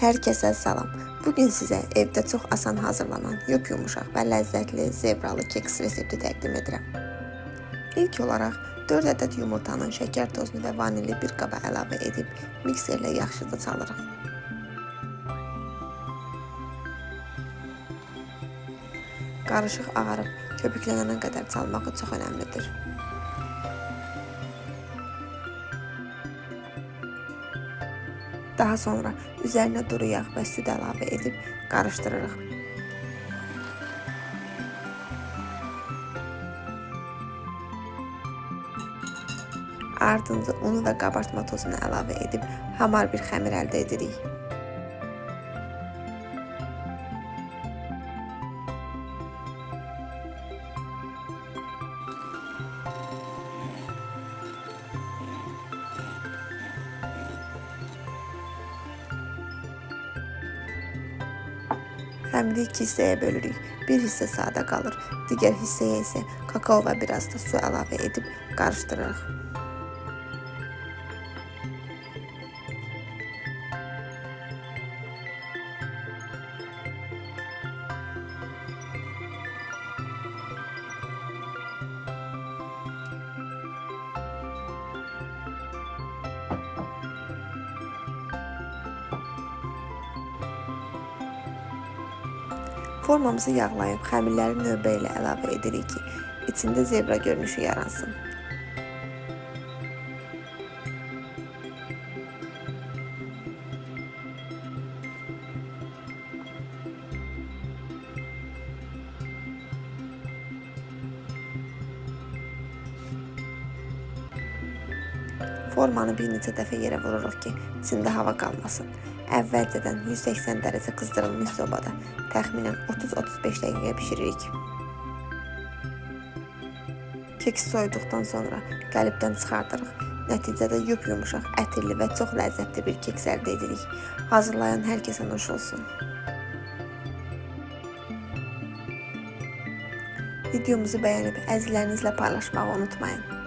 Hər kəsə salam. Bugün sizə evdə çox asan hazırlanan yup-yumuşaq və ləzzətli zebralı keks resepti təqdim edirəm. İlk olaraq 4 ədəd yumurtanın şəkər tozunu və vanili bir qaba əlavə edib mikserlə yaxşıca çalırıq. Qarışıq ağarıb köpüklənənə qədər çalmağı çox önəmlidir. Daha sonra üzərinə duru yağ və süd əlavə edib qarışdırırıq. Ardınca unu və qabartma tozunu əlavə edib hamar bir xəmir əldə edirik. Xəmiri iki hissəyə bölürük. Bir hissə sadə qalır, digər hissəyə isə kakao və biraz da su əlavə edib qarışdırırıq. Formamızı yağlayıb xəmirləri növbə ilə əlavə edirik ki, içində zebra görünüşü yaransın. Formanı bir neçə dəfə yerə vururuq ki, içində hava qalmasın. Əvvəlcədən 180 dərəcə qızdırılmış sobada təxminən 30-35 dəqiqə bişiririk. Keks soyuduqdan sonra qəlibdən çıxardırıq. Nəticədə yup-yumuşaq, ətirli və çox ləzzətli bir keks əldə edirik. Hazırlayan hər kəsə nuş olsun. Videomuzu bəyənib əzizlərinizlə paylaşmağı unutmayın.